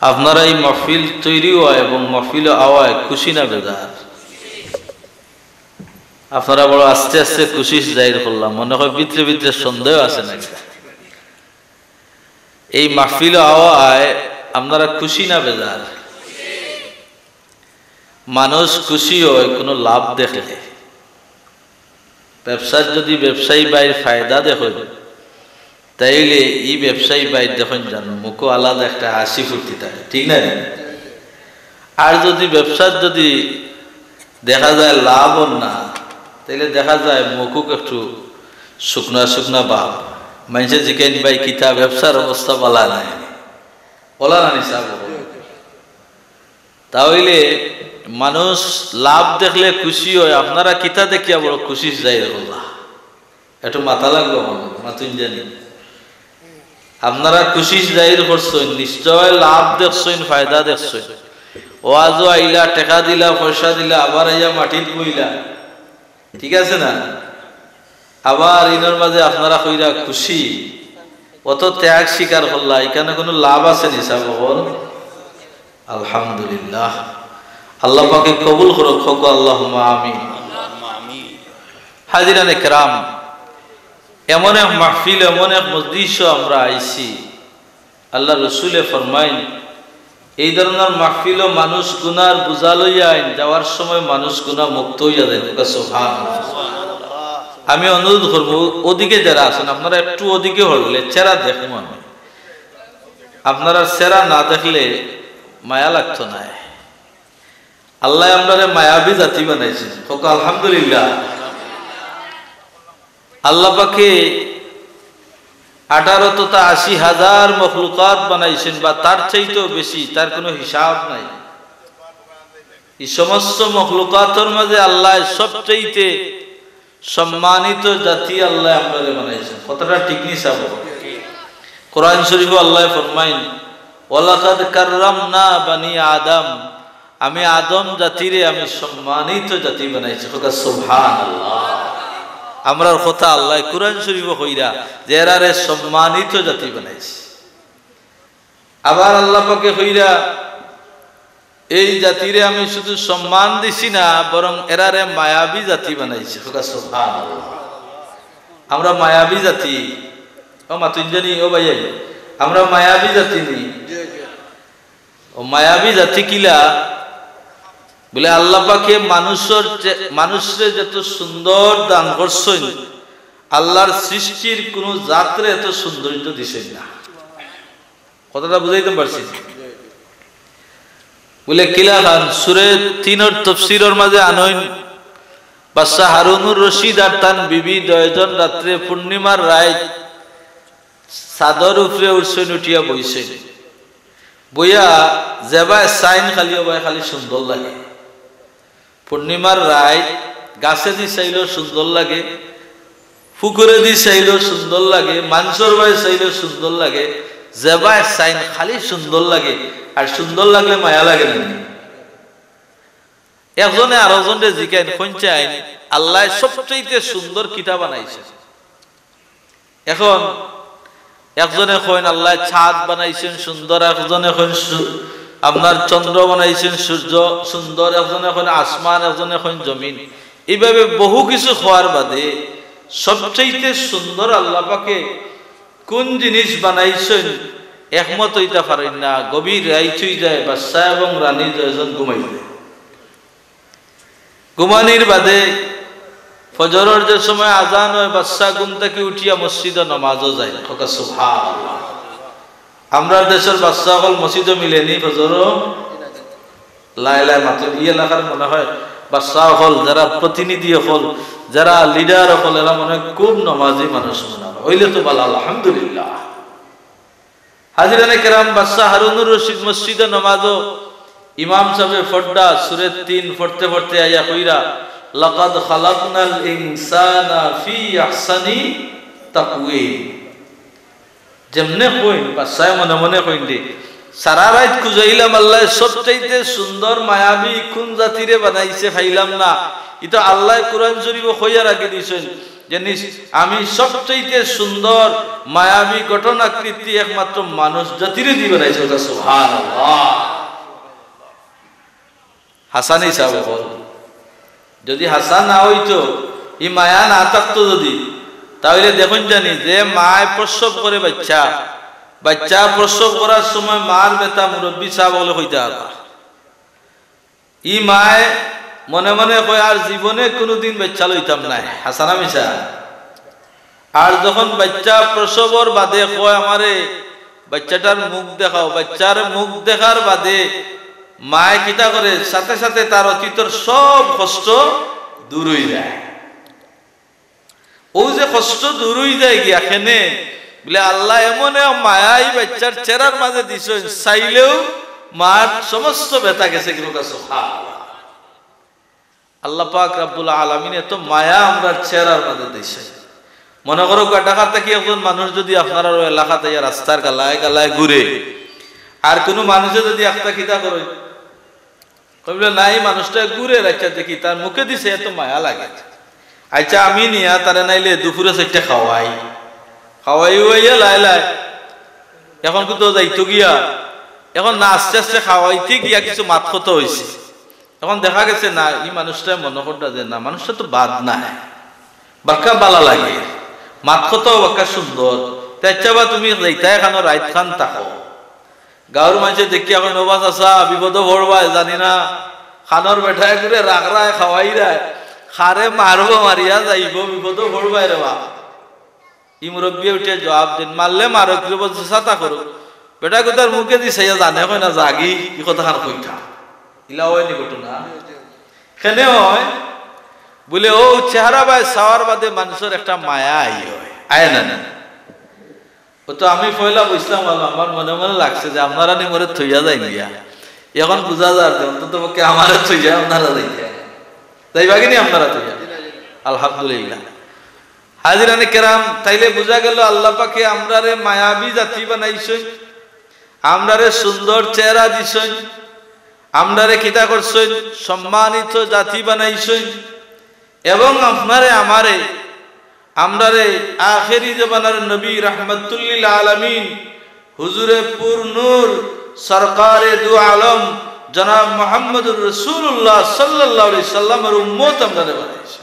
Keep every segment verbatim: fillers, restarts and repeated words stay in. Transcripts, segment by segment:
আপনারা এই মাহফিল তৈরি অওয়া এবং মাহফিলো আওয়ায় খুশি না বেজার? আপনারা বড় আস্তে আস্তে খুশি জাহির করলা, মনে হয় ভিতরে ভিতরে সন্দেহ আছে নাকি? এই মাহফিলো আওয়ায় আপনারা খুশি না বেজার? মানুষ খুশি অয় কুনু লাভ দেখলে। ব্যবসার যুদি ব্যবসায়ী ভাইর ফায়দা দেখইন, তাইলে ই ব্যবসায়ী ভাইর দেখইন যান মুখো আলাদা একটা হাসি ফুর্তি থাকে, ঠিক না? আর যুদি ব্যবসার যুদি দেখা যায় লাভ অর না, তাইলে দেখা যায় মুখো একটু শুকনা শুকনা ভাব। মানষে জিকাইন, "ভাই, কিতা ব্যবসার অবস্থা বালা নায়?" অলা না নি সাব? তাইলে মানুষ লাভ দেখলে খুশি অয়, আপনারা কিতা দেখিয়া বড় খুশি জাহির করলা? একটু মাথা লাগবো আমার, মাতুন জানি। আপনারা খুশি জাহির করছইন, নিশ্চয় লাভ দেখছইন, ফায়দা দেখছইন। ওয়াজো আইলা, টেকা দিলা, পয়সা দিলা, আবার আইয়া মাটিত বইলা, ঠিক আছে না? আবার ইনোর মাঝে আপনারা কইরা খুশি, অত ত্যাগ স্বীকার করলা, ইখানো কুনু লাভ আছে নি সাব? আলহামদুলিল্লাহ। আল্লাহ পাকে কবুল করুক, কউক্কা আল্লাহুম্মা আমিন। হাজিরানে কেরাম, এমন এক মাহফিল, এমন এক মজলিসো আমরা আইছি, আল্লার রসুলে ফরমাইন, এই ধরনর মাহফিলো মানুষ গুনার বুঝা লইয়া আইন, যাওয়ার সময় মানুষ গুনা মুক্ত অইয়া যায়। কউক্কা সুবহানাল্লাহ। আমি অনুরোধ করমু, ওদিকে যারা আছইন, আপনারা একটু ওদিকে হরলে চেহারা দেখমু আমি। আপনারার চেহারা না দেখলে মায়া লাগতো নায়। আল্লায় আমরারে মায়াবী জাতি বানাইছইন। কউক্কা আলহামদুলিল্লাহ। আল্লাহ পাকে আঠারো তথা আশি হাজার মখলুকাত বানাইছইন, বা তার চাইতেও বেশি, তার কুনু হিসাব নাই। ই সমস্ত মখলুকাতর মাঝে আল্লায় সবচাইতে সম্মানিত জাতি আল্লায় আমরারে বানাইছইন। কথাটা ঠিক নি সাব? কোরআন শরীফো আল্লায় ফরমাইন, "ওয়ালাকাদ কাররামনা বানি আদম", আমি আদম জাতিরে আমি সম্মানিত জাতি বানাইছি। কউক্কা সুবহানাল্লাহ। আমরার কথা আল্লায় কোরআন শরীফো কইরা যে এরারে সম্মানিত জাতি বানাইছি। আবার আল্লাহ পাকে কইরা, এই জাতিরে আমি শুধু সম্মান দিছি না, বরং এরারে মায়াবী জাতি বানাইছি। কউক্কা সুবহানাল্লাহ। আমরা মায়াবী জাতি। ও মাতুন জানি, ও ভাই, আমরা মায়াবী জাতি নি। ও মায়াবী জাতি কিলা? বলে, আল্লাহ পাকে মানুষর চে-, মানুষরে যত সুন্দর দান করছইন, আল্লার সৃষ্টির কুনু জাতরে এত সৌন্দর্য দিছইন না। কথাটা বুঝাইতাম পারছি? বলে, কিলা খান, সুরে তিনর তফসিরর মাঝে আনইন, বাদশা হারুনুর রশিদ আর তান বিবি দুইজন রাত্রে পূর্ণিমার রাইত ছাদর উপরে উঠছইন, উঠিয়া বইছইন। বইয়া যেবায় চাইন খালি ওবায় খালি সুন্দর লাগে। পূর্ণিমার রাইত গাছেদি চাইলেও সুন্দর লাগে, পুকুরেদি চাইলেও সুন্দর লাগে, মানষর বায় চাইলেও সুন্দর লাগে, যেবায় চাইন খালি সুন্দর লাগে। আর সুন্দর লাগলে মায়া লাগে না নি? একজনে আরোজনরে জিকাইন, কইন চাইন, আল্লায় সবচাইতে সুন্দর কিতা বানাইছইন? এখন একজনে কইন আল্লায় চাঁদ বানাইছইন সুন্দর, একজনে কইন সু-, আপনার চন্দ্র বানাইছইন, সূর্য সুন্দর, একজনে কইন আসমান, একজনে কইন জমিন। এইভাবে বহু কিছু কওয়ার বাদে সবচাইতে সুন্দর আল্লাহ পাকে কুন জিনিস বানাইছইন একমত অইতা পারইন না। গভীর রাইত অইযায়, বাদশা এবং রানী দুইজন ঘুমাইলে ঘুমানির বাদে ফজরর যে সময় আজান অয়, বাদশা ঘুম থাকি উঠিয়া মসজিদো নমাজো যায়। কউক্কা সুবহানাল্লাহ। আমরার দেশর বাদশা অকল মসজিদো মিলেনি ফজরো? লাই লাই মাতুন। ই এলাকার মনে হয় বাদশা অকল, যারা প্রতিনিধি অকল, যারা লিডার অকল, এরা মনে হয় খুব নমাজি মানুষ মনে হয়। অইলে তো বালা, আলহামদুলিল্লাহ। হাজিরানে কেরাম, বাদশা হারুনুর রশিদ মসজিদো নমাজো ইমাম সাবে ফড্ডা সুরে তিন ফড়তে ফড়তে আইয়া কইরা, "লাকাদ খালাকনাল ইনসানা ফি আহসানি তাকওয়িম।" যেমনে কইন, বাদশায় মনে মনে কইন দে, "সারা রাইত খুজাইলাম আল্লায় সবচাইতে সুন্দর মায়াবী কুন জাতিরে বানাইছে, পাইলাম না।" ইতা আল্লায় কোরআন শরীফো কইয়া রাখি দিছইন, যে নিস-, আমি সবচাইতে সুন্দর, মায়াবী গঠন আকৃতি একমাত্র মানুষ জাতিরে দি বানাইছি। ওটা সুবহানাল্লাহ। হাসানি সাহেব বল, যদি হাসা না হইতো, ই মায়া না থাকতো যদি, তাহলে দেখুন জানি যে মায় প্রসব করে বাচ্চা, বাচ্চা প্রসব করার সময় মার ব্যথা মুরব্বী সাহেব বলে কইতা পারবা। ই মায় মনে মনে কয়, "আর জীবনে কোনোদিন বাচ্চা লইতাম নায়।" হাসা না মিছা? আর যখন বাচ্চা প্রসবর বাদে কয়, "আমারে বাচ্চাটার মুখ দেখাও," বাচ্চার মুখ দেখার বাদে মায় কিতা করে, সাথে সাথে তার অতীতর সব কষ্ট দূর হয়ে যায়। ও যে কষ্ট দূর হয়ে যায় গিয়া কেনে, বলে, আল্লাহ এমন এক মায়া এই বাচ্চার চেহারার মাঝে দিছইন, চাইলেও মার সমস্ত ব্যথা গেছে। কি বলতা? সুবহানাল্লাহ। আল্লাহ পাক রাব্বুল আলামিন এত মায়া আমরার চেহারার মাঝে দিছে। মনে করো, ঢাকা থাকি একজন মানুষ যদি আপনার ওই এলাকাত আইয়া রাস্তার গালায় গালায় ঘুরে, আর কোনো মানুষে যদি একটা কিতা করে, কইবলে, "না, এই মানুষটা ঘুরে রাখছে দেখি, তার মুখে দিছে এত মায়া লাগে।" আচ্ছা, আমি নিয়া তারে নাইলে দুপুরে চাইরটা খাওয়াই, খাওয়াই উয়াইয়া লাই লাই, এখন কোথাও যাইতো গিয়া, এখন না আস্তে আস্তে খাওয়াইতে গিয়া কিছু মাত কথা হইছে। এখন দেখা গেছে না, এই মানুষটা মনে করটা যে না, মানুষটা তো বাদ নাই, বাক্কা বালা লাগে, মাত কথাও বাক্কা সুন্দর। তে আচ্ছা বা তুমি যাইতা এখানো রাইত খান থাকো, গাঁওর মানষে দেখিয়া কইন, "ও বা চাচা, বিপদো পড়বায়, জানি না, খানোর বেটায় করে রাখরায়, খাওয়াইরায়, খারে মারবো, মারিয়া যাইবো, বিপদো পড়বায় রে বা।" ই মুরব্বিয়ে উঠিয়া জবাব দেইন, "মারলে মারুক রে বা, যেতা করুক, বেটা গুতার মুখে দি চাইয়া জানে কয় না, যাগি, ই কথাখান কইতা।" ইলা অয়নি ঘটনা? কেনে অয়? বলে, ও চেহারা বায় চাওয়ার বাদে মানুষর একটা মায়া আই অয়, আয় না নি? ও তো আমি পয়লা বুঝলাম, আল্লাহ, আমার মনে মনে লাগছে যে আপনারা নি মোরে থইয়া যাইন গিয়া। এখন বুঝা যার যে অন্তত পক্ষে আমারে থইয়া আপনারা যাইতে, যাইবা কি নি আপনারা থইয়া? আলহামদুলিল্লাহ। হাজিরানে কেরাম, তাইলে বুঝা গেল আল্লাহ পাকে আমরারে মায়াবী জাতি বানাইছইন, আমরারে সুন্দর চেহারা দিছইন, আমরারে কিতা করছইন, সম্মানিত জাতি বানাইছইন। এবং আপনারে আমারে, আমরারে আখেরি জমানার নবী রাহমাতুল্লিল আলামিন হুজুরে পুর নূর সরকারে দু আলম জনাব মুহাম্মদুর রাসূলুল্লাহ সাল্লাল্লাহু আলাইহি সাল্লামের উম্মত আমরারে বানাইছে।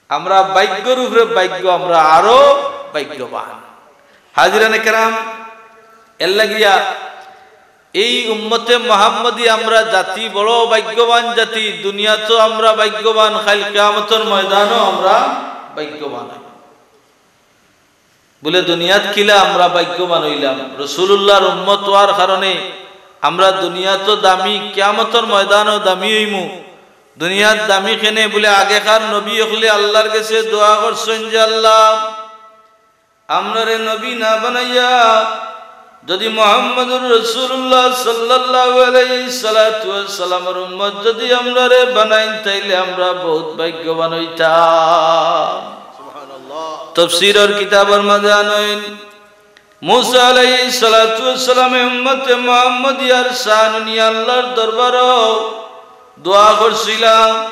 আমরা ভাগ্যর উপরে ভাগ্য, আমরা আরো ভাগ্যবান। হাজিরানে কেরাম, এর লাগিয়া এই উম্মতে মোহাম্মদী আমরা জাতি, বড় ভাগ্যবান জাতি। দুনিয়াত আমরা ভাগ্যবান, কাইল কিয়ামতর ময়দানও আমরা ভাগ্যবান। বলে, দুনিয়াত কিলা আমরা ভাগ্যবান অইলাম? রাসূলুল্লাহর উম্মত অওয়ার কারণে আমরা দুনিয়াত দামি, কিয়ামতর ময়দানও দামি অইমু। দুনিয়াত দামি কেনে? বলে, আগেকার নবী অকলে আল্লাহর গেছে দোয়া করছইন যে, আল্লাহ, আমরারে নবী না বানাইয়া যদি মুহাম্মদুর রাসূলুল্লাহ সাল্লাল্লাহু আলাইহি সালাতু ওয়াস সালামের উম্মত যদি আমরারে বানাইন, তাইলে আমরা বহুত ভাগ্যবান অইতাম। সুবহানাল্লাহ। তফসিরর কিতাবর মাঝে আনইন, মুসা আলাইহিস সালাতু ওয়াস সালামে উম্মতে মুহাম্মদিয়ার শান নিয়া আল্লাহর দরবারো দোয়া করছিলা।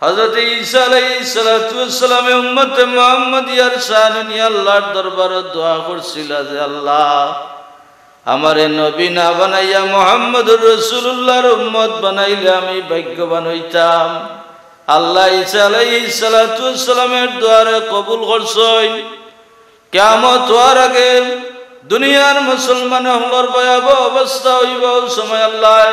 হযরত ঈসা আলাইহিস সালাতু ওয়াস সালামে উম্মতে মুহাম্মদিয়ার শান নিয়া আল্লাহর দরবারো দোয়া করছিলা যে, আল্লাহ, আমারে নবী না বানাইয়া মুহাম্মদুর রাসূলুল্লাহর উম্মত বানাইলে আমি ভাগ্যবান অইতাম। আল্লাহ ঈসা আলাইহিস সালাতু ওয়াস সালামের দোয়ারে কবুল করছইন। কিয়ামত অওয়ার আগে দুনিয়ার মুসলমান অকলর ভয়াবহ অবস্থা অইবো। অউ সময় আল্লাহ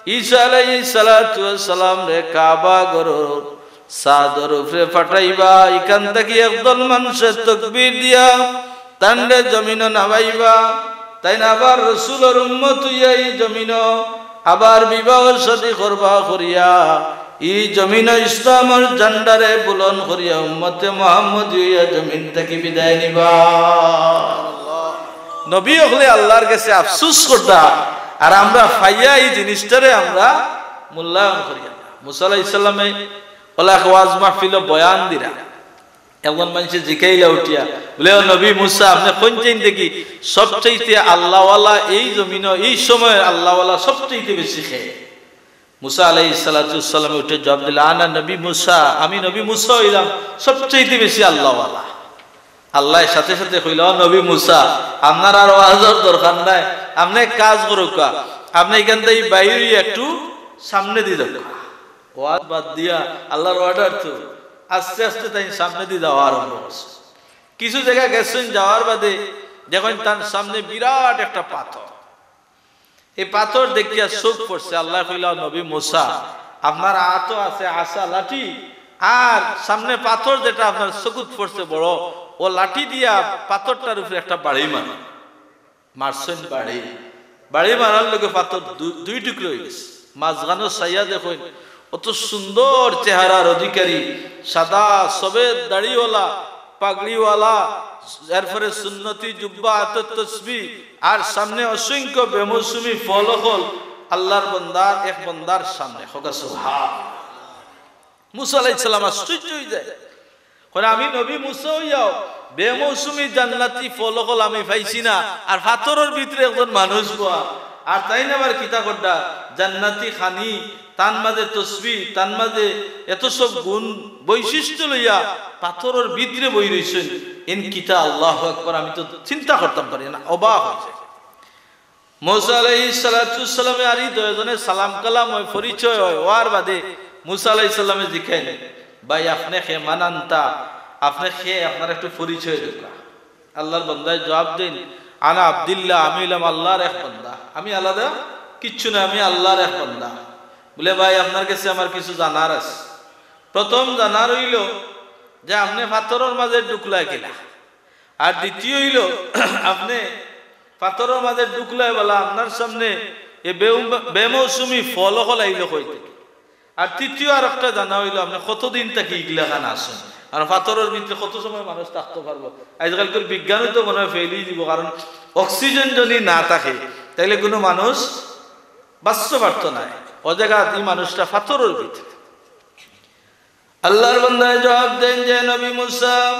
ঈসা আলাইহিস সালাতু ওয়াস সালামরে কাবা ঘরর ছাদর উপরে পাঠাইবা। ইখান থাকি একদল মানষে তকবীর দিয়া তানরে জমিনো নামাইবা। তাইন আবার রসুলর উম্মত অইয়া ই জমিনো আবার বিবাহ শাদী করবা করিয়া ই জমিনো ইসলামর ঝান্ডারে বুলন্দ করিয়া উম্মতে মুহাম্মদী অইয়া জমিন থাকি বিদায় নিবা। নবী অকলে আল্লাহর গেছে আফসোস করতা, আর আমরা পাইয়া ই জিনিসটারে আমরা মূল্যায়ন করিয়ার না। মুসা আলাইহিস সালামে অলা এক ওয়াজ মাহফিলো বয়ান দিরা। একজন মানষে জিকাইলা উঠিয়া, বলে, "ও নবী মুসা, আপনে কইন চাইন দেখি সবচাইতে আল্লাহওয়ালা এই জমিনো, এই সময় আল্লাহওয়ালা সবচাইতে বেশি কে?" মুসা আলাইহিস সালাতু ওয়াস সালামে উঠে জবাব দিলা, "আনা নবী মুসা, আমি নবী মুসা অইলাম সবচাইতে বেশি আল্লাহওয়ালা।" আল্লায় সাথে সাথে কইলা, "ও নবী মুসা, আপনার আর ওয়াজর দরকার নাই, আপনে এক কাজ করউক্কা, আপনে ইখান থাকি বাইর অইয়া একটু সামনেদি যাউক্কা।" ওয়াজ বাদ দিয়া আল্লাহর order তো, আস্তে আস্তে তাইন সামনেদি যাওয়া আরম্ভ করছে। কিছু জাগা গেছইন, যাওয়ার বাদে দেখইন তান সামনে বিরাট একটা পাথর। এই পাথর দেখিয়া চউখ পড়ছে। আল্লায় কইলা, "নবী মুসা, আপনার আতো আছে আসা লাঠি, আর সামনে পাথর যেটা আপনার চকুত পড়ছে বড়, অউ লাঠি দিয়া পাথরটার উপরে একটা বাড়ি মারইন।" মারছইন বাড়ি, বাড়ি মারার লগে পাথর দু-, দুই টুকরা অইগেছে। মাঝখানো চাইয়া দেখইন, অত সুন্দর চেহারার অধিকারী, সাদা সফেদ দাড়িওয়ালা, পাগড়িওয়ালা, এরপরে সুন্নতি জুব্বা, আতো তসবি, আর সামনে অসংখ্য বেমৌসুমি ফল অকল আল্লাহর বন্দার, এক বন্দার সামনে। কউক্কা সুবহান। মুসা আলাইহিস সালাম আশ্চর্য অইযায়, কইন, "আমি নবী মুসা অইয়াও বেমৌসুমি জান্নাতি ফল অকল আমি পাইছি না, আর পাথরর ভিতরে একজন মানুষ বওয়া, আর তাইন আবার কিতা কররা, জান্নাতি খানি, তান মাঝে তসবি, তান মাঝে এত সব গুণ বৈশিষ্ট্য লইয়া পাথরর ভিতরে বই রইছইন, ইন কিতা, আল্লাহু আকবার, আমি তো চিন্তা করতাম পারি না, অবাক অইযাই।" মুসা আলাইহিস সালাতু ওয়াস সালামে আর ই দুইজনে সালাম কালাম অয়, পরিচয় অয়, অওয়ার বাদে মুসা আলাইহিস সালামে জিকাইন, "ভাই, আপনে কে, মান আনতা? আপনে কে? আপনার একটু পরিচয় দেউক্কা।" আল্লাহর বন্দায় জবাব দেইন, "আনা আব্দুল্লাহ, আমি অইলাম আল্লাহর এক বন্দা, আমি আলাদা কিচ্ছু না, আমি আল্লাহর এক বন্দা।" বলে, "ভাই, আপনার গেছে আমার কিছু জানার আছে। প্রথম জানার অইলো যে আপনে পাথরর মাঝে ঢুকলা কিলা?" আর দ্বিতীয় অইলো, আপনে পাথরর মাঝে ঢুকলায় বালা, আপনার সামনে এ বেউ-, বেমৌসুমি ফল অকল আইলো কই থাকি? আর তৃতীয় আর একটা জানা অইলো, আপনে কতদিন থাকি ইগলাখান আছইন? আর পাথরর ভিতরে কত সময় মানুষ থাকতো পারবো? আইজকালকুর বিজ্ঞানও তো মনে অয় ফেইল অইযিবো, কারণ oxygen যদি না থাকে, তাইলে কুনু মানুষ বাঁচতো পারতো নায়। অউ জাগাত ই মানুষটা পাথরর ভিতরে। আল্লাহর বন্দায় জবাব দেইন যে, "নবী মুসা,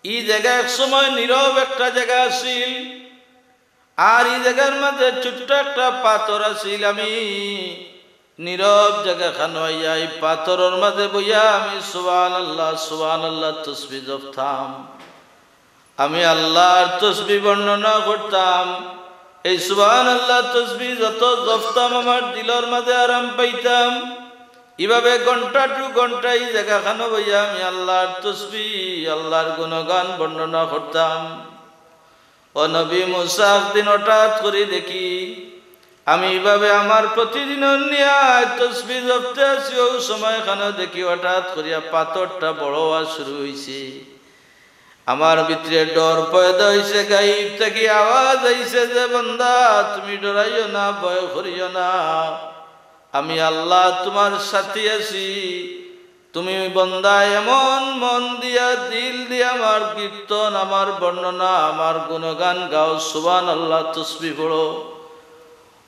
ই জাগা এক সময় নীরব একটা জাগা আছিল, আর ই জাগার মাঝে ছোট্ট একটা পাথর আছিল। আমি নীরব জাগাখানো আইয়া ই পাথরর মাঝে বইয়া আমি সুবহানাল্লাহ, সুবহানাল্লাহ তসবি জপতাম। আমি আল্লাহর তসবি বর্ণনা করতাম। এই সুবহানাল্লাহ তসবি যত জপতাম, আমার দিলর মাঝে আরাম পাইতাম। ইভাবে ঘন্টা টু ঘন্টা ই জাগাখানো বইয়া আমি আল্লাহর তসবি, আল্লাহর গুণগান বর্ণনা করতাম।" ও নবী মুসা, একদিন হঠাৎ করি দেখি, আমি ইভাবে আমার প্রতিদিনর নিয়াত তসবি জপতে আছি, অউ সময়খানো দেখি হঠাৎ করিয়া পাথরটা বড় অওয়া শুরু অইছে। আমার ভিতরে ডর পয়দা অইছে, গাইব থাকি আওয়াজ আইছে যে, "বন্দা, তুমি ডরাইও না, ভয় করিও না, আমি আল্লাহ তুমার সাথে আছি।" তুমি বন্দা এমন মন দিয়া, দিল দিয়া আমার কীর্তন, আমার বর্ণনা, আমার গুণগান গাও, সুবহানাল্লাহ তসবি পড়ো।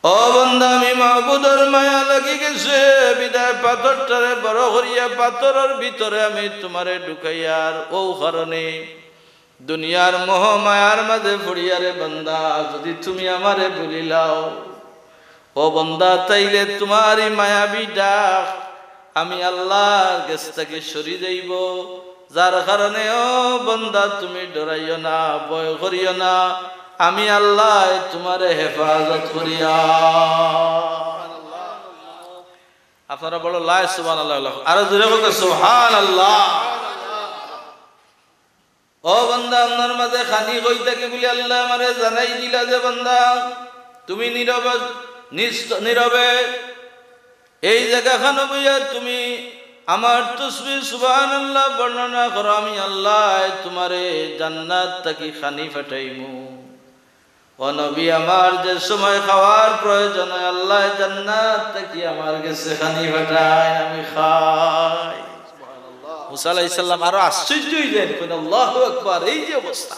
ও বন্দা, আমি মাবুদর মায়া লাগি গেছে, বিদায় পাথরটারে বড় করিয়া পাথরর ভিতরে আমি তুমারে ঢুকাইয়ার। অউ কারণে দুনিয়ার মোহ মায়ার মাঝে পড়িয়া রে বন্দা, যদি তুমি আমারে ভুলিলাও, ও বন্দা, তাইলে তুমার ই মায়াবী ডাক আমি আল্লাহর গেছ থাকি সরি যাইবো। যার কারণে, ও বন্দা, তুমি ডরাইও না, ভয় করিও না, আমি আল্লায় তুমারে হেফাজত করিয়ার। আপনারা বড় লাই সুবহানাল্লাহ, আরো জোরে কউক্কা সুবহানাল্লাহ। ও বন্দা, আপনার মাঝে খানি কই থাকি বুলি আল্লায় আমারে জানাই দিলা যে, বন্দা, তুমি নীরবে, নিস্ত-, নীরবে এই জাগাখানো বইয়া তুমি আমার তসবি সুবহানাল্লাহ বর্ণনা করো, আমি আল্লায় তুমারে জান্নাত থাকি খানি পাঠাইমু। ও নবী আমার, যে সময় খাওয়ার প্রয়োজন অয়, আল্লায় জান্নাত থাকি আমার গেছে খানি পাঠাইন, আমি খাই। মুসা আলাইহিস সালাম আরো আশ্চর্য অইযাইন, কইন, "আল্লাহু আকবার, এই যে অবস্থা।"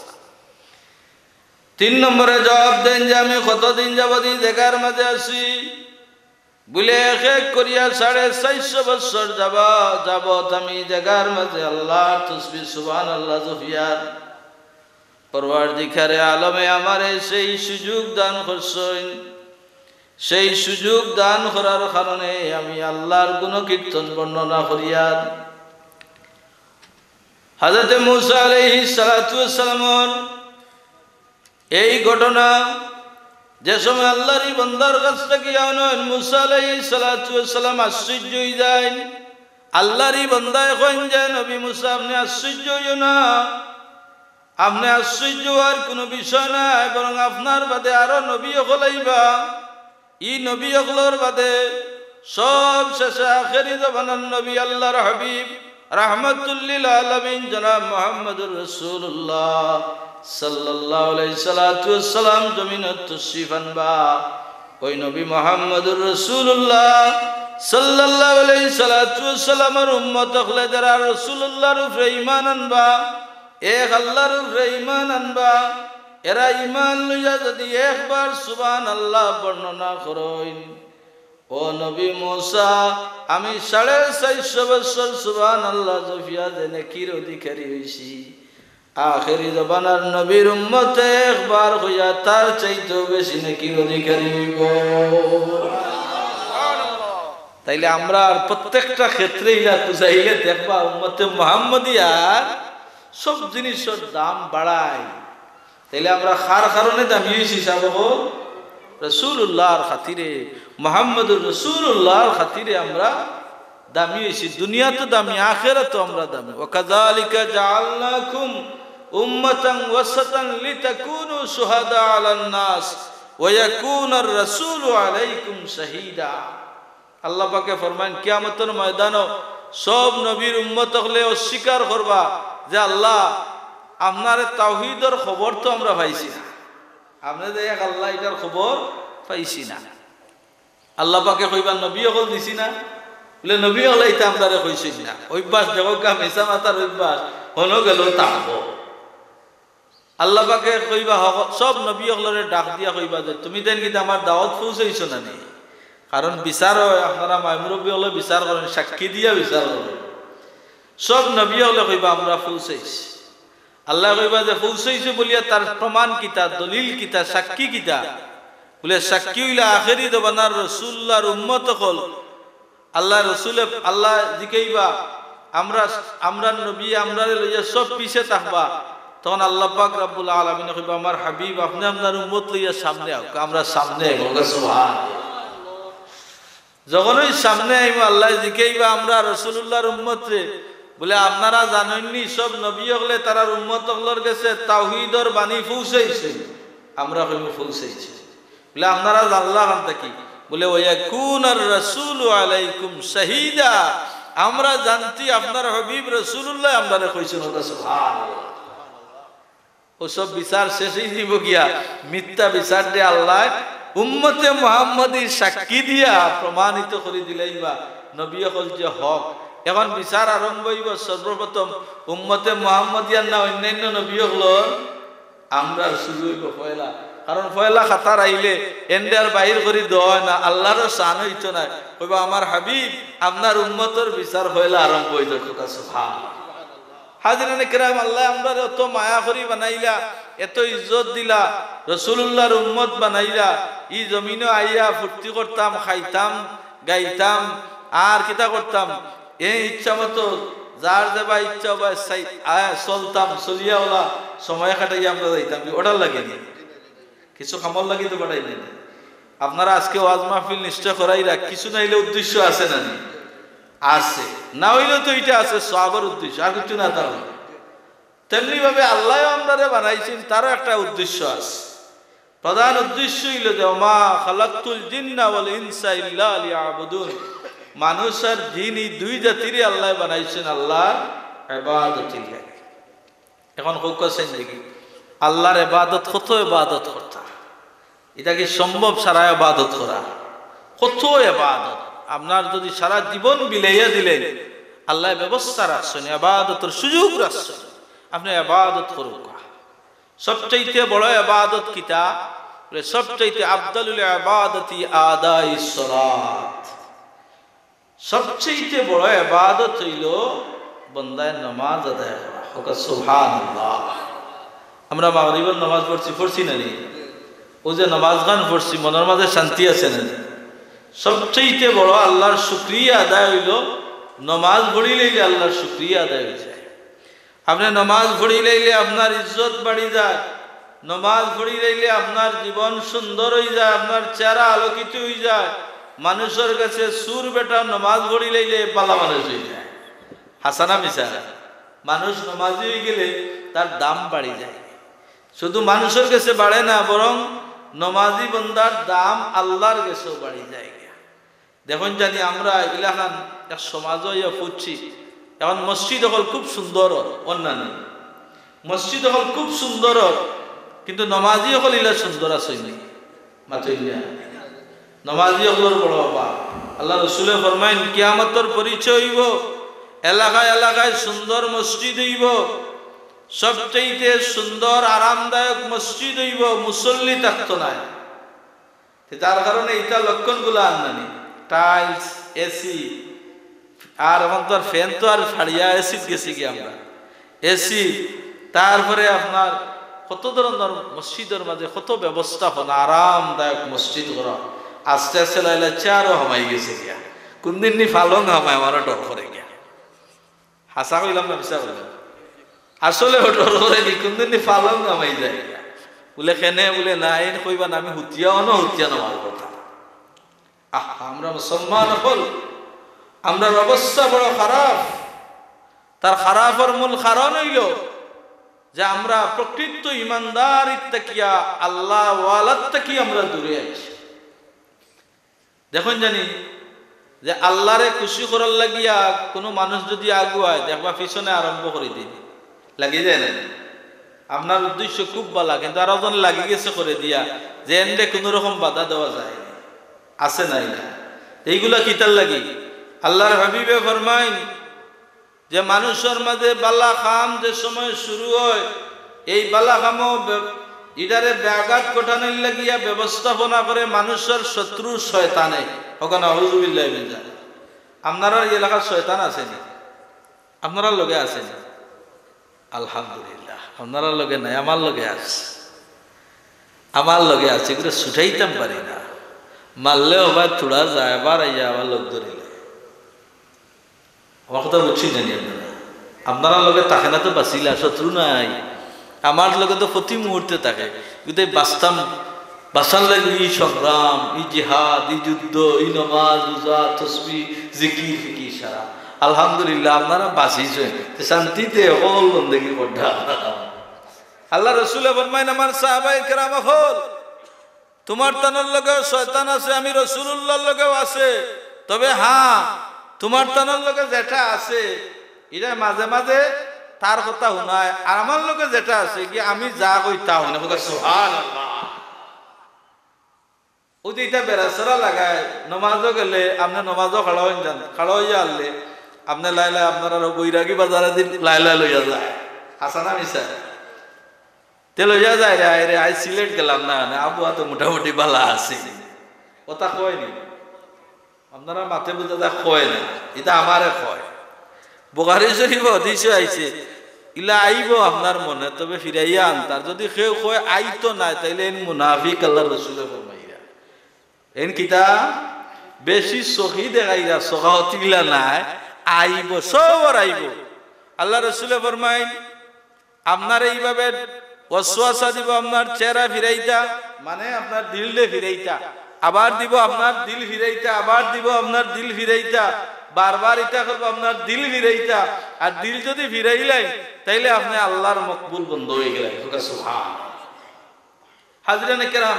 তিন নম্বরে জবাব দেইন যে, "আমি কতদিন যাবত ই জাগার মাঝে আছি?" বুলে, "এক এক করিয়া সাড়ে চাইরশো বছর যাবা-, যাবত আমি ই জাগার মাঝে আল্লাহর তসবি সুবহানাল্লাহ জপিয়ার।" পরওয়ারদিগারে আলমে আমারে সেই সুযোগ দান করছইন। সেই সুযোগ দান করার কারণে আমি আল্লাহর গুণকীর্তন বর্ণনা করিয়ার। হযরতে মুসা আলাইহিস সালাতু ওয়াস সালামর এই ঘটনা, যে সময় আল্লাহর ই বন্দার কাছ থাকি আওনইন, মুসা আলাইহিস সালাতু ওয়াস সালাম আশ্চর্য অই যাইন। আল্লাহর ই বন্দায় কইন যে, "নবী মুসা, আপনে আশ্চর্য অইও না, আপনে আশ্চর্য অওয়ার কুনু বিষয় নাই, বরং আপনার বাদে আরো নবী অকল আইবা। ই নবী অকলর বাদে সব শেষে আখেরি জমানার নবী, আল্লাহর হাবিব, রাহমাতুল লিল আলামিন জনাব মুহাম্মদুর রাসূলুল্লাহ সাল্লাল্লাহু আলাইহি সালাতু ওয়াস সালাম জমিনত তশরিফ আনবা।" ওই নবী মুহাম্মদুর রাসূলুল্লাহ সাল্লাল্লাহু আলাইহি সালাতু ওয়াস সালামর উম্মত অকলে যারা রাসূলুল্লাহর উপরে ঈমান আনবা, এক আল্লাহর উপরে ঈমান আনবা, এরা ঈমান লইয়া যদি একবার সুবহানাল্লাহ বর্ণনা করইন, "ও নবী মুসা, আমি সাড়ে চাইরশো বছর সুবহানাল্লাহ জপিয়া যে নেকির অধিকারী অইছি, আখেরি জমানার নবীর উম্মতে একবার কইয়া তার চাইতেও বেশি নেকির অধিকারী অইবো।" তাইলে আমরার প্রত্যেকটা ক্ষেত্রে ইলা খুজাইলে দেখবা উম্মতে মুহাম্মদিয়ার সব জিনিসর দাম বাড়ায়। তাইলে আমরা কার কারণে দামি অইছি, সাব অকল? রাসূলুল্লাহর খাতিরে, মুহাম্মদুর রাসূলুল্লাহর খাতিরে আমরা দামি অইছি। দুনিয়াত দামি, আখেরাতও আমরা দামি। "ওয়া কাযালিকা জাআলনাকুম উম্মাতান ওয়াসাতান লিতাকুনু শুহাদা আলান নাস ওয়া ইয়াকুনার রাসূলু আলাইকুম শাহীদা।" আল্লাহ পাকে ফরমাইন, কিয়ামতর ময়দানো সব নবীর উম্মত অকলে অস্বীকার করবা যে, "আল্লাহ, আপনারে তাওহীদর খবর তো আমরা পাইছি না, আপনে যে এক আল্লাহ, ইটার খবর পাইছি না।" আল্লাহ পাকে কইবা, "নবী অকল দিছি না?" বুলে, "নবী অকলে ইতা আমরারে কইছইন না।" অভ্যাস, দেখউক্কা, মিছা মাতার অভ্যাস, হনো গেল থাকবো। আল্লাহ পাকে কইবা, হক-, সব নবী অকলরে ডাক দিয়া কইবা যে, "তুমি তাইন কিতা আমার দাওয়াত পৌঁছাইছো না নি?" কারণ বিচার অয়, আপনারা মাই-মুরব্বি অকলে বিচার করইন, সাক্ষী দিয়া বিচার করইন। সব নবী অকলে কইবা, "আমরা পৌঁছাইছি।" আল্লায় কইবা যে, "পৌঁছাইছো বলিয়া তার প্রমাণ কিতা, দলিল কিতা, সাক্ষী কিতা?" বুলে, "সাক্ষী অইলা আখেরি জমানার রাসূলুল্লাহর উম্মত অকল।" আল্লাহর রাসূলে, আল্লায় জিকাইবা, "আমরা, আমরার নবী আমরারে লইয়া সব পিছে থাকবা।" তখন আল্লাহ পাক রাব্বুল আলামিনে কইবা, "আমার হাবিব, আপনে আপনার উম্মত লইয়া সামনে আউক্কা, আমরা সামনে আইমু।" সুবহানাল্লাহ। যখনই সামনে আইমু, আল্লায় জিকাইবা, "আমরা রাসূলুল্লাহর উম্মতরে?" বুলে, "আপনারা জানইন নি, সব নবী অকলে তারার উম্মত অকলর গেছে তাওহীদর বাণী পৌঁছাইছে?" আমরা কইমু, "পৌঁছাইছে।" বুলে, "আপনারা জানলা কান থাকি?" বুলে, "ওয়া ইয়াকুনার রাসূলু আলাইকুম শাহীদা।" আমরা জানতি আপনার হাবিব রাসূলুল্লাহ আমরারে কইছইন। সুবহানাল্লাহ। অউ সব বিচার শেষ অইযিবো গিয়া, মিথ্যা বিচার দে আল্লায় উম্মতে মুহাম্মদীর সাক্ষী দিয়া প্রমাণিত করি দিলাইবা নবী অকল যে হক। এখন বিচার আরম্ভ অইবো, সর্বপ্রথম উম্মতে মুহাম্মদিয়ার না অইন্যান্য নবী অকলর? আমরার শুরু অইবো পয়লা, কারণ পয়লা কাতার আইলে এনরে আর বাইর করি দেওয়া অয় না, আল্লারও শান অইতো নায়। কইবা, "আমার হাবিব, আপনার উম্মতর বিচার পয়লা আরম্ভ অইতো।" কথা সুবহান। হাজিরানে কেরাম, আল্লায় আমরারে অত মায়া করি বানাইলা, এত ইজ্জত দিলা, রাসূলুল্লাহর উম্মত বানাইলা। ই জমিনো আইয়া ফুর্তি করতাম, খাইতাম, গাইতাম, আর কিতা করতাম? এ ইচ্ছা মতো যার যেবা ইচ্ছা অবা চাই-, আয়, চলতাম, চলিয়া অলা সময় কাটাইয়া আমরা যাইতাম। অটার লাগি নি? কিছু কামর লাগি তো পাঠাইলা নি। আপনারা আজকে ওয়াজ মাহফিল নিশ্চয় করাইরা, কিছু নাইলে উদ্দেশ্য আছে না নি? আছে। না অইলেও তো ইটা আছে, সওয়াবর উদ্দেশ্য, আর কিচ্ছু না। তার তেমনি ভাবে আল্লায়ও আমরারে বানাইছইন, তারও একটা উদ্দেশ্য আছে। প্রধান উদ্দেশ্য অইলো যে, "ওমা খালাকতুল জিন্না ওয়াল ইনসা ইল্লা লিয়াবুদুন।" মানুষ আর জিন, ই দুই জাতিরে আল্লায় বানাইছইন আল্লার ইবাদতির লাগি। এখন কউক্কা চাইন দেখি, আল্লার ইবাদত, কত ইবাদত করতা? ইটা কি সম্ভব সারা ইবাদত করা? কত ইবাদত! আপনার যদি সারা জীবন বিলাইয়া দিলে, আল্লায় ব্যবস্থা রাখছইন, ইবাদতর সুযোগ রাখছইন, আপনে ইবাদত করউক্কা। সবচাইতে বড় ইবাদত কিতা? বুলে, সবচাইতে আফদালুল ইবাদতি আদাইস সালাত। সবচাইতে বড় ইবাদত অইলো বন্দায় নামাজ আদায় করা। কউক্কা সুবহানাল্লাহ। আমরা মাগরিবর নামাজ পড়ছি, পড়ছি না নি? অউ যে নমাজ খান পড়ছি, মনর মাঝে শান্তি আছে না? সবচেয়ে বড় আল্লাহর শুকরিয়া আদায় অইলো নমাজ পড়িলাইলে আল্লাহর শুকরিয়া আদায় অই যায়। আপনে নমাজ পড়িলাইলে আপনার ইজ্জত বাড়ি যায়, নমাজ পড়িলাইলে আপনার জীবন সুন্দর অই যায়, আপনার চেহারা আলোকিত অই যায়, মানুষর গেছে চুর বেটা নমাজ পড়িলাইলে বালা মানুষ অই যায়। হাছা না মিছা? মানুষ নমাজি অই গেলে তার দাম বাড়ি যায়। শুধু মানুষর গেছে বাড়ে না, বরং নমাজি বন্দার দাম আল্লাহর গেছেও বাড়ি যায় গিয়া। দেখইন জানি আমরা ইলাখান এক সমাজো ইয়া ফুটছি, এখন মসজিদ অকল খুব সুন্দর, অন্যান্য মসজিদ অকল খুব সুন্দর, কিন্তু নমাজি অকল ইলা সুন্দর আছইন নি? মাতইন না। নমাজি অকলর বড় অভাব। আল্লাহ রসুলে ফরমাইন, কিয়ামতর পরিচয় অইবো এলাকায় এলাকায় সুন্দর মসজিদ অইবো, সবচেয়ে সুন্দর আরামদায়ক মসজিদ অইবো, মুসল্লি থাকতো নায়। তে তার কারণে ইতা লক্ষণগুলা আননানি, টাইলস, এসি, আর এখন তো আর ফ্যান তো আর ফাড়িয়া এসিত গেছি কি আমরা, এসি, তারপরে আপনার কত ধরনর মসজিদর মাঝে কত ব্যবস্থাপনা, আরামদায়ক মসজিদ করা, আস্তে আস্তে লাইলা চেয়ারও হামাই গেছে গিয়া, কোনদিন নি ফালং হামায়, আমারও ডর করে গিয়া। হাছা কইলাম না মিছা কইলাম? আসলে ডর করে নি, কোনদিন নি ফালং হামাই যায় গিয়া। বুলে কেনে? বুলে না, এইন কইবা না, আমি হুতিয়া অনো হুতিয়া নমাজ পড়তাম। আহ, আমরা মুসলমান অকল, আমরার অবস্থা বড় খারাপ। তার খারাপর মূল কারণ অইলো যে আমরা প্রকৃত ইমানদারিত থাকিয়া, আল্লাহ ওয়ালাত থাকি আমরা দূরে আছি। দেখইন জানি যে আল্লাহরে খুশি করার লাগিয়া কুনু মানুষ যুদি আগুয়ায়, দেখবা পিছনে আরম্ভ করি দিন, লাগি যায় না? আপনার উদ্দেশ্য খুব বালা, কিন্তু আরো জন লাগি গেছে করে দিয়া, যে এনরে কুনু রকম বাধা দেওয়া যায় না। আছে নাই না? এইগুলা কিতার লাগি? আল্লাহর হাবিবে ফরমাইন যে মানুষর মাঝে বালা কাম যে সময় শুরু অয়, এই বালা কামও বে-, ইটারে ব্যাঘাত ঘটানির লাগিয়া ব্যবস্থাপনা করে মানুষর শত্রু শয়তানে। অখান আউযুবিল্লাহি মিন যালিক। আপনারার এই এলাকাত শয়তান আছে নি? আপনারার লগে আছে নি? আলহামদুলিল্লাহ, আপনারার লগে নাই, আমার লগে আছে। আমার লগে আছে, এগুলো ছুটাইতাম পারি না। মারলে আবার থুড়া যায়, আবার আইয়া আবার লগ ধরিলে। আমার কথা বুঝছইন জানি আপনারা? আপনারার লগে থাকে না তো বাঁচিলা, শত্রু নাই। আমার লগে তো প্রতি মুহূর্তে থাকে। কিন্তু এই বাঁচতাম, বাঁচার লাগি এই সংগ্রাম, এই জিহাদ, এই যুদ্ধ, এই নমাজ, রোজা, তসবিহ, জিকির, ফিকির সারা। আলহামদুলিল্লাহ, আপনারা বাঁচিছইন। তে শান্তিতে হকল বন্দেগি কররা। আল্লাহ রসুলে ফরমাইন, আমার সাহাবায়ে কেরাম অকল, তুমার তানর লগেও শয়তান আছে, আমি রসুলুল্লাহর লগেও আছে। তবে হ্যাঁ, তুমার তানর লগে যেটা আছে, ইটা মাঝে মাঝে তার কথা হুনায়, আর আমার লগে যেটা আছে, কি আমি যা কই তা হুনে। কউক্কা সুবহানাল্লাহ। অউ যে ইটা বেড়াছেড়া লাগায়, নমাজও গেলে, আপনে নমাজও খাড়া অইন যান, খাড়া অইয়া হারলে, আপনে লাইলা, আপনারার বৈরাগী বাজারেদি লাইলা লইয়া যায়। হাছা না মিছা? তে লইয়া যায় রে, আয় রে, আইজ সিলেট গেলাম না, না, আবহাওয়া তো মোটামুটি বালা আছে। কথা কয় নি? আপনারার মাতে বুঝা যায় কয় না, ইটা আমারে কয়। বুখারী শরীফো হাদিসো আইছে, ইলা আইবো আপনার মনে, তবে ফিরাইয়া আনতার। যুদি কেউ কয় আইতো নায়, তাইলে এইন মুনাফিক, আল্লাহর রসুলে ফরমাইরা। এইন কিতা? বেশি সখী দেখাইরা, সখাওয়াত ইলা নায়, আইবো, সবর আইবো। আল্লাহর রসুলে ফরমাইন, আপনারে এইভাবে ওয়াসওয়াসা দিবো, আপনার চেহারা ফিরাইতা, মানে আপনার দিলরে ফিরাইতা, আবার দিবো আপনার দিল ফিরাইতা, আবার দিবো আপনার দিল ফিরাইতা, বারবার ইটা করবো আপনার দিল ফিরাইতা। আর দিল যুদি ফিরাইলাইন, তাইলে আপনে আল্লাহর মকবুল বন্দা অইগেলা। কউক্কা সুবহান। হাজিরানে কেরাম,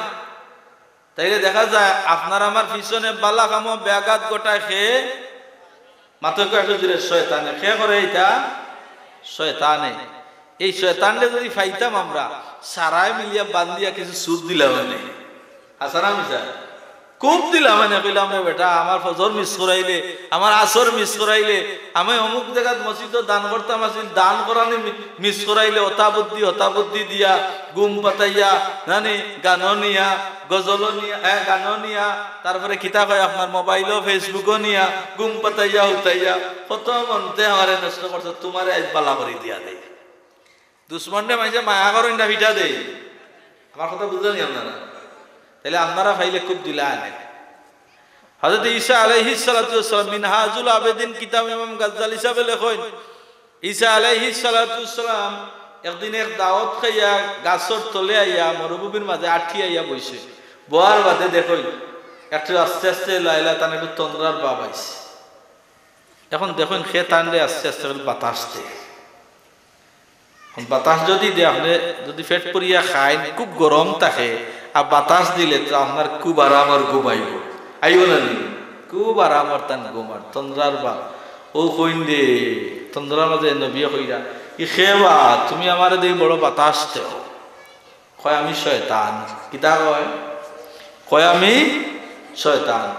তাইলে দেখা যায় আপনার আমার পিছনে বালা কামো ব্যাঘাত ঘটায় কে? মাতউক্কা একটু জোরে, শয়তানে। কে করে ইটা? শয়তানে। এই শয়তানরে যুদি পাইতাম আমরা, সারায় মিলিয়া বান্দিয়া কিছু চুপ দিলাম অনে। হাছা না মিছা? খুব দিলাম অনে, কইলাম, "রে বেটা, আমার ফজর মিস করাইলে, আমার আসর মিস করাইলে, আমি অমুক জাগাত মসজিদো দান করতাম আছিল, দান করানি মি-, মিস করাইলে, অতা বুদ্ধি, হতা বুদ্ধি দিয়া, ঘুম পাতাইয়া, জানি, গানও নিয়া, গজলও নিয়া, এ, গানও নিয়া, তারপরে কিতা কয় আপনার মোবাইলও, Facebook-ও নিয়া, ঘুম পাতাইয়া, উঠাইয়া, কত মন্তে আমারে নষ্ট করছো, তুমারে আইজ বালা করি দিয়া দেই।" দুশমনরে মাইনষে মায়া করইন না, ফিটা দেই। আমার কথা বুঝছইন নি আপনারা? তাইলে আপনারা পাইলে খুব দিলা আনে। হযরত ঈসা আলাইহিস সালাতু ওয়াস সালাম, মিনহাজুল আবেদিন কিতাব ইমাম গাজ্জালী সাহেবে লেখইন, ঈসা আলাইহিস সালাতু ওয়াস সালাম একদিন এক দাওয়াত খাইয়া গাছর তলে আইয়া মরুভূমির মাঝে আটকি আইয়া বইছে। বওয়ার বাদে দেখইন একটু আস্তে আস্তে লাইলা তান একটু তন্দ্রার ভাব আইছে। এখন দেখইন হে তানরে আস্তে আস্তে করি বাতাস দে। এখন বাতাস যদি দে, আপনে যদি পেট পুরিয়া খাইন, খুব গরম থাকে, আর বাতাস দিলে তো আপনার খুব আরামর ঘুম আইবো। আইবো না নি? খুব আরামর তান ঘুম আর তন্দ্রার বা। ও কইন দে, তন্দ্রার মাঝে নবিয়ে কইরা, "ই কে বা, তুমি আমারে দেই বড় বাতাস দেও।" কয়, "আমি শয়তান।" কিতা কয়? কয়, "আমি শয়তান।"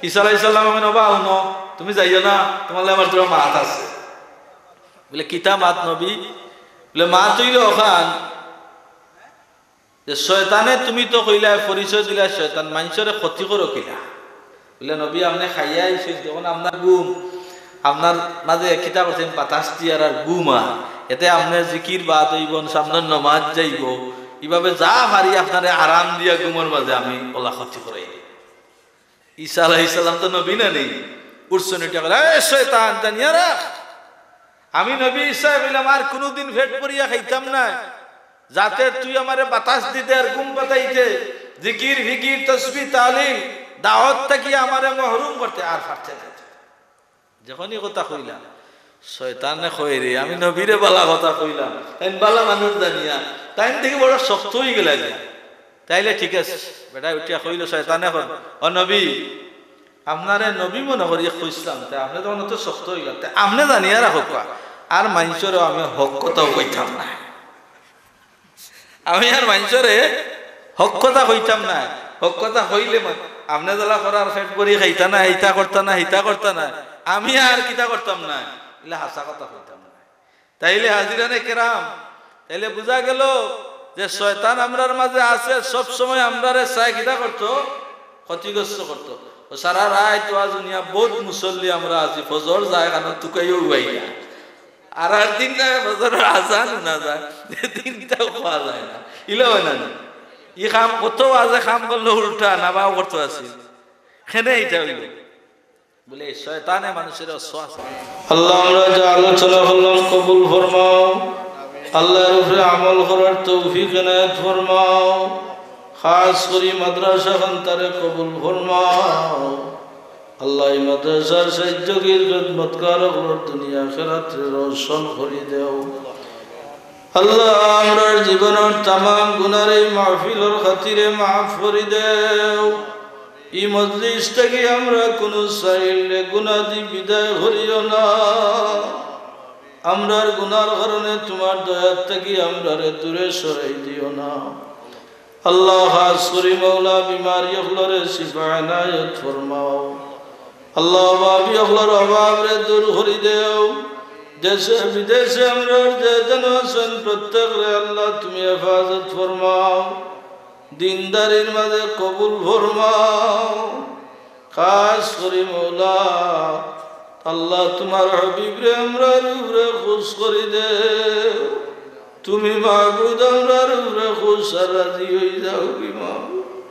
ঈসা আলাইহিস সালাম কইন, "ওবা, হুনো, তুমি যাইও না, তুমার লগে আমার থুড়া মাত আছে।" বলে, "কিতা মাত নবী?" বলে, "মাত অইলো অখান যে শয়তানে তুমি তো কইলায়, পরিচয় দিলায় শয়তান, মানষরে ক্ষতি করো কিলা?" বলে, "নবী, আপনে খাইয়া আইছইন, যখন আপনার ঘুম, আপনার মাঝে কিতা করছইন, বাতাস দিয়ার আর ঘুম আর, এতে আপনে জিকির বাদ অইবো, সামনে নমাজ যাইবো, ইভাবে যা পারি আপনারে আরাম দিয়া ঘুমর মাঝে আমি অলা ক্ষতি করাই।" ঈসা আলাইহিস সালাম তো নবী না নি? উঠছইন উঠিয়া কইলা, "এ শয়তান, জানিয়া রাখ, আমি নবী ঈসায় কইলাম আর কুনুদিন পেট পুরিয়া খাইতাম নায়, যাতে তুই আমারে বাতাস দিতে আর ঘুম পাতাইতে, জিকির ফিকির তসবিহ তাহলিল দাওয়াত থাকি আমারে মহরুম করতে আর পারতে নায়।" যখনই কথা কইলা, শয়তানে কয়, "রে, আমি নবীরে বালা কথা কইলাম, তাইন বালা মানুষ জানিয়া, তাইন দেখি বড় শক্ত অইগেলা গিয়া।" তাইলে ঠিক আছে, বেটায় উঠিয়া কইলো, শয়তানে কয়, "ও নবী, আপনারে নবী মনে করি কইছলাম, তে আপনে তো অত শক্ত অইলা, তে আপনে জানিয়া রাখউক্কা, আর মানষরেও আমি হক কথাও কইতাম নায়।" আমি আর মানষরে হক কথা কইতাম নায়। হক কথা কইলে মা-, আপনে যেলা করার পেট ভরি খাইতা নায়, ইতা করতা নায়, হিতা করতা নায়। আমি আর কিতা করতাম নায়, ইলা হাছা কথা কইতাম নায়। তাইলে হাজিরানে কেরাম, তাইলে বুঝা গেল যে শয়তান আমরার মাঝে আছে, সব সময় আমরারে চায় কিতা করতো, ক্ষতিগ্রস্ত করতো। ও সারা রাইত ওয়াজ হুনিয়া বউত মুসল্লি আমরা আছি, ফজর যায় কারণ তুকাইও উবাই না। আর আর দিন না, ফজরর আজান হুনা যায়, যে দিনটাও পাওয়া যায় না। ইলা অয় না নি? ই কাম কত ওয়াজে কাম করলো উল্টা, না বাও করতো আছিল। কেনে ইটা অইলো? বলে, শয়তানে মানুষের ওয়াসওয়াসা। আল্লাহ, আমরা যে আলোচনা করলাম কবুল ফরমাও। আল্লাহ, এর উপরে আমল করার তৌফিক এনায়েত ফরমাও। খাস করি মাদ্রাসা খানতারে কবুল ফরমাও। আল্লাহ, এই মাদ্রাসার সাহায্যকারী খেদমতকার অকলর দুনিয়া আখিরাতরে রোশন করি দেও। আল্লাহ, আমরার জীবনর তামাম গুনার এই মাহফিলর খাতিরে মাফ করি দেও। এই মজলিস থাকি আমরা কুনু সাইলে গুনা দি বিদায় করিও না। আমরার গুনার কারণে তুমার দয়ার থাকি আমরারে দূরে সরাই দিও না। আল্লাহ, খাস করি মৌলা বিমারি অকলরে শিফা এনায়েত ফরমাও। আল্লাহ, অভাবী অকলর অভাবরে দূর করি দেও। দেশে বিদেশে আমরার যে যেন আছেন প্রত্যেকরে আল্লাহ তুমি হেফাজত ফরমাও। দিনদারির মাঝে কবুল ফরমাও। খাস করি মৌলা, আল্লাহ তুমার হাবিবরে আমরার উপরে খুশ করি দেও। তুমি মাবুদ আমরার উপরে খুশ আর রাজি অই যাও কি মাবুদ।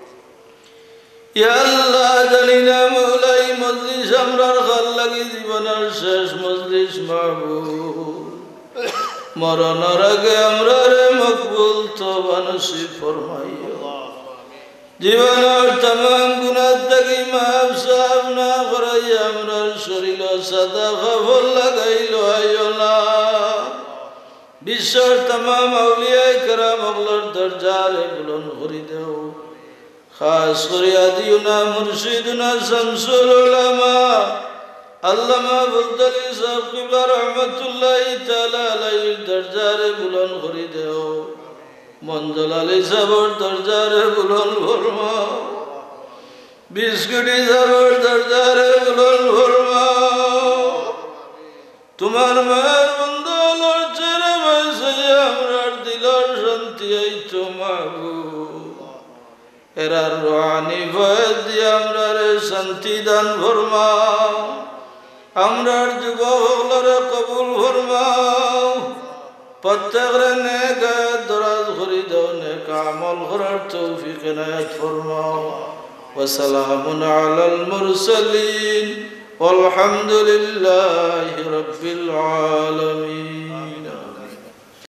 ইয়া আল্লাহ, জানি না মৌলা, এই মজলিস আমরার কার লাগি জীবনর শেষ মজলিস মাবুদ। মরণর আগে আমরারে মকবুল তওবা নসিব ফরমাইও। জীবনর তামাম গুনাহ থাকি মাফ সাফ না করাইয়া আমরার শরীলো সাদা কাপড় লাগাইলো আইও না। বিশ্বর তামাম আউলিয়ায়ে কেরাম অকলর দরজারে বুলন্দ করি দেও। খাস করি হাদিউনা মুর্শিদুনা শামসুল উলামা আল্লামা আবুল তালি সাহেব কিবলা রহমতুল্লাহি তাআলা আলাইহির দরজারে বুলন্দ করি দেও। মঞ্জুল আলী সাহেবর দরজারে বুলন্দ ফরমাও। বিশ কোটি সাহেবর দরজারে বুলন্দ ফরমাও। তুমার মায়ার বন্দা অকলর চেহারা বায় চাইয়া আমরার দিলর শান্তি আইতো মাবুদ। এরার রুহানি ফয়েজ দিয়া আমরারে শান্তি দান ফরমাও। আমরার যুবক অকলরে কবুল ফরমাও। প্রত্যেকরে নেক হায়াত দরাজ করি দেও, নেক আমল করার তৌফিক এনায়েত ফরমাও। وسلام على المرسلين والحمد لله رب العالمين।